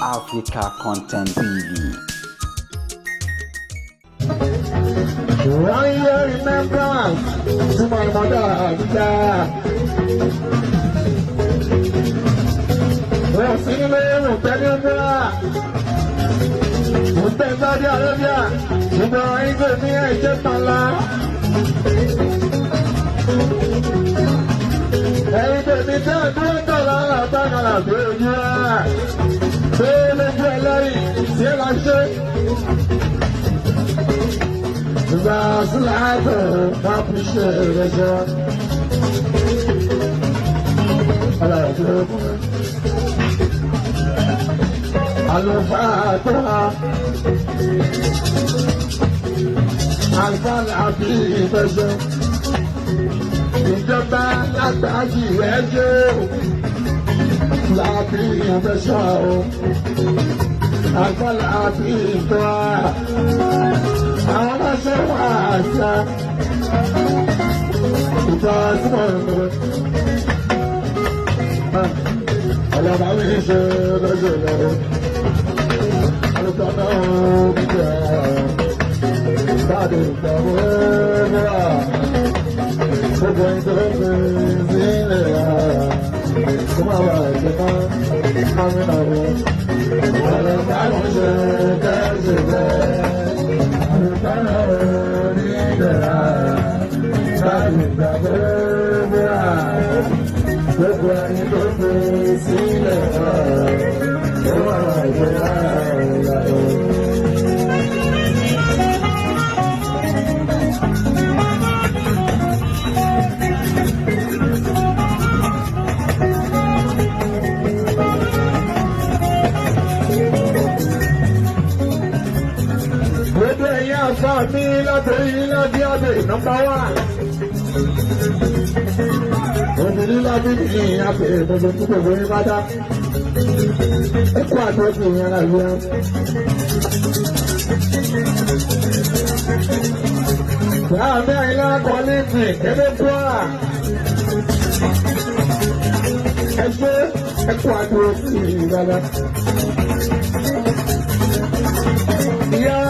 Africa Content TV. One year remembrance to my mother Àbíjà. Wọ́n sí nílé Mùtẹ́ni Múra. Mùtẹ́ Saudi Arabia. Ṣùgbọ́n ẹ̀yin ní ẹ̀jẹ̀ tànlá. Ẹ̀yin tèmi tẹ́ dúró tọ̀lá látàkàlà tó ojú rẹ̀. Ṣé lójú ẹlẹ́rìí tí ẹ lọ ṣe? Ìgbà síláàtọ̀ wọ́n fi ṣe ìrẹsẹ̀. Ọlọ́run tó kú. Àlùfáà tó wá. Àlùfáà làbí ìfẹsẹ̀. Ìjọba lágbàájì rẹ̀ jẹ́ lábí ìfẹsẹ̀ o. Àlùfáà làbí ìtọ́ àwọn ọlọ́sẹ̀ wà àṣà ìjọ símọ̀ ìmọ̀. Ọlọ́ba mi ṣe lọ́sẹ̀ lọ́wọ́. Alùpùpù náà ń jẹ́ káàdì ìgbàgbọ́ náà. Gbogbo ẹni tó ń fi sílẹ̀ kó má bàa ṣe mọ́ mọ́mí náà wọ́n. Ọlọ́ba mi ṣe kẹ́sì bẹ́ẹ̀. Alùpùpù náà ń jẹ́ káàdì ìgbàgbọ́ náà. Gbogbo ẹni tó fi sílẹ̀ kó má bàa ṣe mọ́. Gbogbo ẹ̀yin àfa mi látòrí lábí àbẹ̀ nọ́mbà wà. Obìnrin lábí ní àbẹ̀ gbogbo tí gbogbo yín bá dá. Ẹ kú àtọ́jú ìyẹn ara yẹn. Láàmì àyìnlá kọ́lẹ́tì kébé kúrà. Ẹ ṣe ẹ kú àtọ́jú ìyẹn dáadáa. Ìyá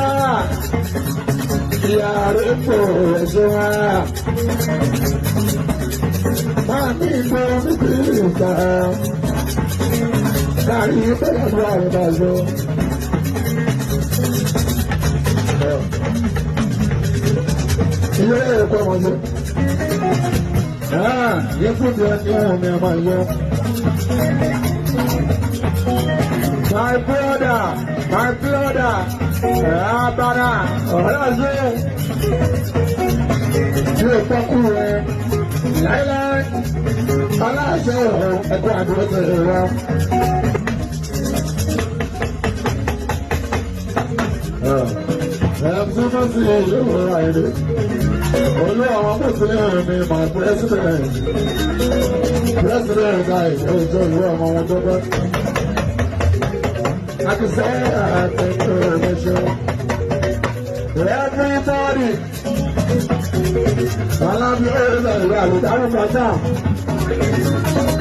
ìyá rẹ̀ kò ẹ̀ṣẹ̀ wá. Máa ní ìgbọ́ níbi ìta. Káàrí bẹ́ẹ̀ ló wà nípa ṣọ. Ilé ẹ̀kọ́ ọmọ ṣe. Yẹ kó bí ẹni ọ̀hún mi ọmọ ìyọ. My brother, my brother, Abara, ọ̀rẹ́ ṣe yóò pọ́kú rẹ̀ láíláí aláṣẹ ọ̀hún ẹ̀kọ́ àdúró tẹ̀lé wa. Ẹ̀ẹ́dúnmọ́ sí ìlú àìrí. Olú àwọn mùsùlùmí mi my president. President àìsàn ìjọ ìlú ọmọ wọn tó bá. I can say I think permission. Everybody. Alábí ọ̀rẹ́ ìwé àlùdárò bàtà.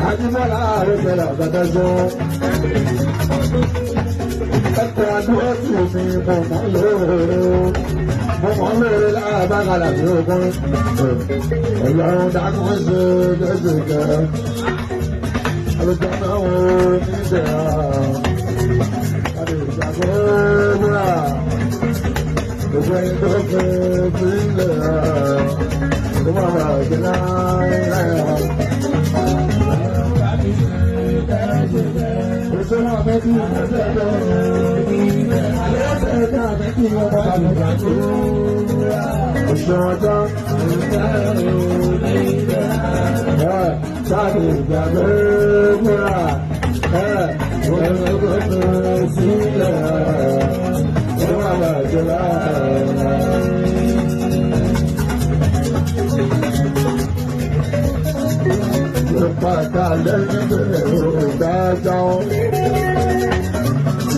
Ajímọ́lá ààrẹ bẹ̀rẹ̀ àbàdà jọ. Ẹ̀kọ́ àdúrà tì mí mo mọ̀ lóore. Mo mọ̀ lóore láàbàkàlà ní ogún. Ọlọ́run dákun ṣe lẹ́sẹ̀ kẹ́. Àlùjọ náà wò ní ìdẹ̀ra. Gbogbo ẹni tó fi sílẹ̀ kó má bàa jẹ láéláé. Òṣèlú àmẹ́bí Òṣèlú ọjọ́ sáàdì ìgbàgbé múra ẹ̀ẹ́dẹ́gbẹ̀rún sílẹ̀ kó má bàa jẹ láéláé. Padà lẹ́yìn òdájọ́.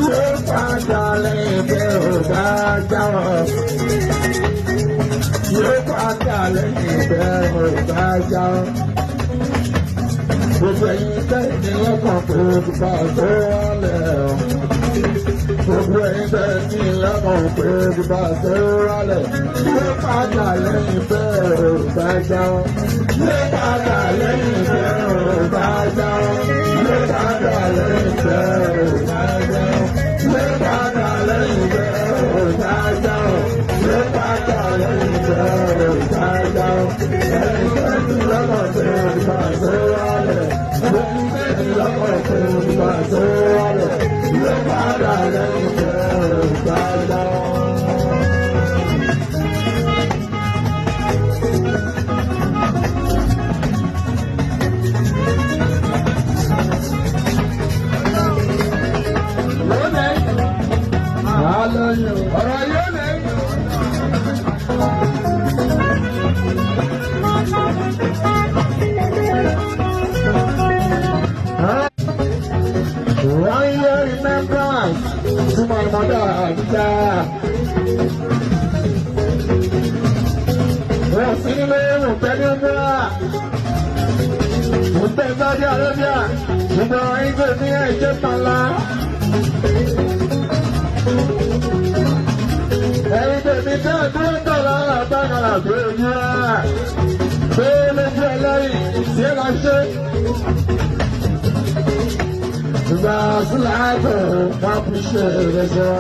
Ṣé padà lẹ́yìn òdájọ́? Ṣé padà lẹ́yìn òdájọ́? Gbogbo ẹ̀yin tẹ́lẹ̀ ní lọ́kàn tó ti bá tó wálẹ̀. Gbogbo ẹ̀yin bẹ́ẹ̀ ní lọ́kàn pé bíbá ṣe ń rálẹ̀. Lé padà lẹ́yìn bẹ́ẹ̀ ò bá já. Lé padà lẹ́yìn bẹ́ẹ̀ ò bá já. Lé padà lẹ́yìn bẹ́ẹ̀ ò bá já. Lé padà lẹ́yìn bẹ́ẹ̀ ò bá já. Lé padà lẹ́yìn bẹ́ẹ̀ ò bá já. Ẹ̀yin bẹ́ẹ̀ ní lọ́kàn pé bíbá ṣe ń rálẹ̀. Ẹ̀yin bẹ́ẹ̀ ní lọ́kàn pé bíbá ṣe ń rálẹ̀. Lé padà lẹ́yìn bẹ́ẹ̀ ò bá já. Ọ̀rọ̀ yóò lẹ́yìn. One year remembrance to my mother Adija. Wọ́n sí nílé Mùtẹ́lẹ́ Múra. Mùtẹ́ Saudi Arabia. Gbogbo ẹ̀yin ní ẹ̀jẹ̀ tànlá. Ẹ̀yin tèmi tẹ́ dúró tọ̀lá àbákàrà tó yẹ wá. Pé lójú ẹlẹ́yìn tí ẹ lọ ṣe. Ìgbà síláàtọ̀ wọ́n fi ṣe ìrẹsẹ̀.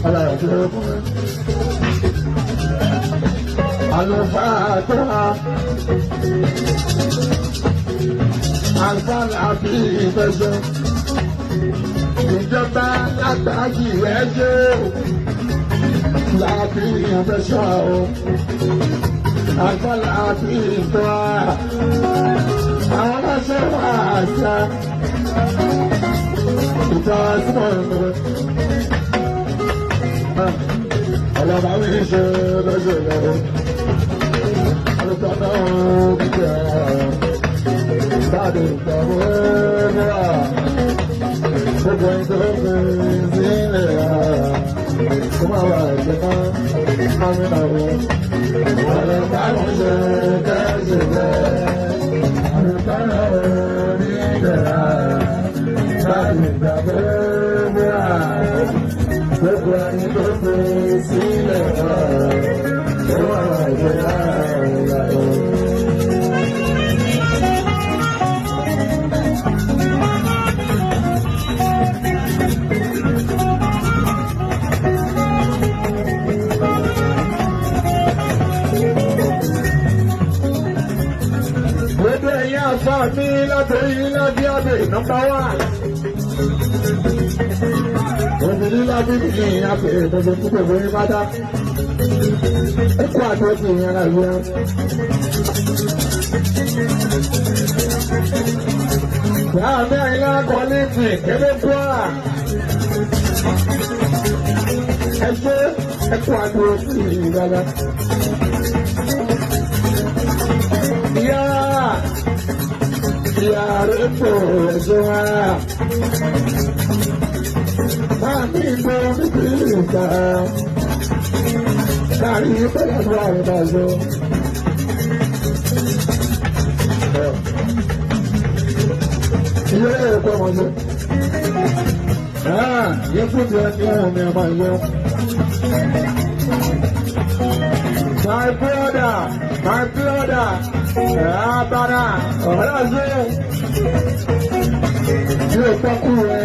Ọlọ́run tó kún mi. Àlùfáà tó wá. Àlùfáà làbí ìfẹsẹ̀. Ìjọba látàkì rẹ̀ ṣe o. Làbí ìfẹsẹ̀ o. Àlùfáà làbí ìfẹ́. Àwọn aláṣẹ wà àṣà. Ìta símọ̀ ìfẹ́. Ọlọ́ba mi ṣe lọ́sẹ̀ lọ́wọ́. Àlùfáà náà gbígbà. Báàdì ìgbàgbọ́ náà. Gbogbo ẹni tó fi sílẹ̀ ara. Kó má wà ẹ̀jẹ̀ náà. Má mi nà wọ. Ọlọ́ba mi ṣe kẹ́sì bẹ́ẹ̀. Àlùfáà náà gbígbà. Báàdì ìgbàgbọ́ náà. Gbogbo ẹni tó fi sílẹ̀ ara. Kó má wà ẹ̀jẹ̀ náà. Gbogbo ẹ̀yin àfa mi látòrí lábí àbè nọ́mbà wà. Obìnrin lábí mi ní àbè gbogbo tí gbogbo yín bá dá. Ẹ kú àtọ́jú ìyẹn ara yẹn. Láàmì àyìnlá kọ́lé tì kébé kúrà. Ẹ ṣe ẹ kú àtọ́jú ìyẹn dáadáa. Ìyá ìyá rẹ̀ pò ẹ̀ṣẹ̀ wá. Máa ní ìgbó níbi ìta. Káàrí pẹ̀lú àdúrà rẹ̀ bá yọ. Ìyá rẹ̀ kọ́ ọmọ yọ. Yẹ fún ti ẹni ọ̀hún mi ọmọ yọ. My brother, my brother, Abana, ọ̀rẹ́. Yóò pọ́kú rẹ̀.